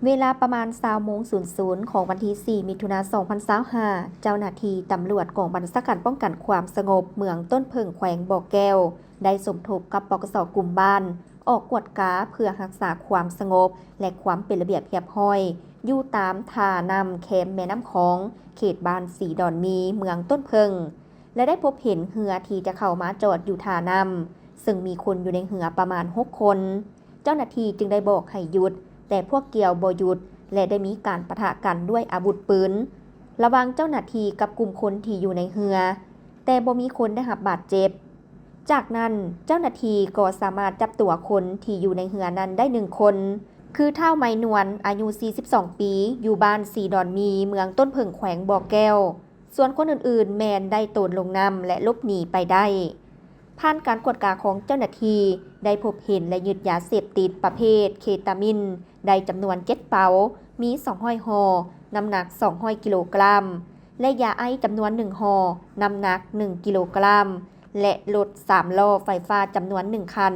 ເວລາປະມານ ຊາວໂມງສູນສູນ ຂອງວັນທີ ສີ່ ມິຖຸນາ ສອງພັນຊາວຫ້າ ເຈົ້າໜ້າທີ່ຕຳຫຼວດກອງບັນຊາການປ້ອງກັນຄວາມສະຫງົບເມືອງຕົ້ນເຜິ້ງ ແຂວງບໍ່ແກ້ວ ໄດ້ສົມທົບກັບ ປກສ ກຸ່ມບ້ານ ອອກກວດກາເພື່ອຮັກສາຄວາມສະຫງົບ ແລະ ຄວາມເປັນລະບຽບຮຽບຮ້ອຍ ຢູ່ຕາມທ່ານ້ຳແຄມແມ່ນ້ຳຂອງ ເຂດບ້ານສີດອນມີ ເມືອງຕົ້ນເຜິ້ງ ແລະ ໄດ້ພົບເຫັນເຮືອທີ່ຈະເຂົ້າມາຈອດຢູ່ທ່ານ້ຳ ເຊິ່ງມີຄົນຢູ່ໃນເຮືອປະມານ ຫົກ ຄົນ. ເຈົ້າໜ້າທີ່ຈຶ່ງໄດ້ບອກໃຫ້ຢຸດ, ແຕ່ພວກກ່ຽວບໍ່ຢຸດ ແລະ ໄດ້ມີການປະທະກັນດ້ວຍອາວຸດປືນ ລະຫວ່າງເຈົ້າໜ້າທີ່ກັບກຸ່ມຄົນທີ່ຢູ່ໃນເຮືອ, ແຕ່ບໍ່ມີຄົນໄດ້ຮັບບາດເຈັບ. ຈາກນັ້ນ ເຈົ້າໜ້າທີ່ກໍສາມາດຈັບຕົວຄົນທີ່ຢູ່ໃນເຮືອນັ້ນໄດ້ ໜຶ່ງ ຄົນ ຄືທ້າວ ໄມນວນ ອາຍຸ ສີ່ສິບສອງ ປີ ຢູ່ບ້ານສີດອນມີ ເມືອງຕົ້ນເຜິ້ງ ແຂວງບໍ່ແກ້ວ. ສ່ວນຄົນອື່ນໆ ແມ່ນໄດ້ໂຕນລົງນ້ຳ ແລະ ຫຼົບໜີໄປໄດ້. ຜ່ານການກວດກາຂອງເຈົ້າໜ້າທີ່ ໄດ້ພົບເຫັນ ແລະ ຍຶດຢາເສບຕິດປະເພດເຄຕາມິນ ໄດ້ຈຳນວນ ເຈັດ ເປົາ, ມີ ສອງຮ້ອຍ ຫໍ່, ນ້ຳໜັກ ສອງຮ້ອຍ ກິໂລກຣາມ ແລະ ຢາໄອສ໌ຈຳນວນ ໜຶ່ງ ຫໍ່, ນ້ຳໜັກ ໜຶ່ງ ກິໂລກຣາມ ແລະ ລົດສາມລໍ້ໄຟຟ້າຈຳນວນ ໜຶ່ງ ຄັນ.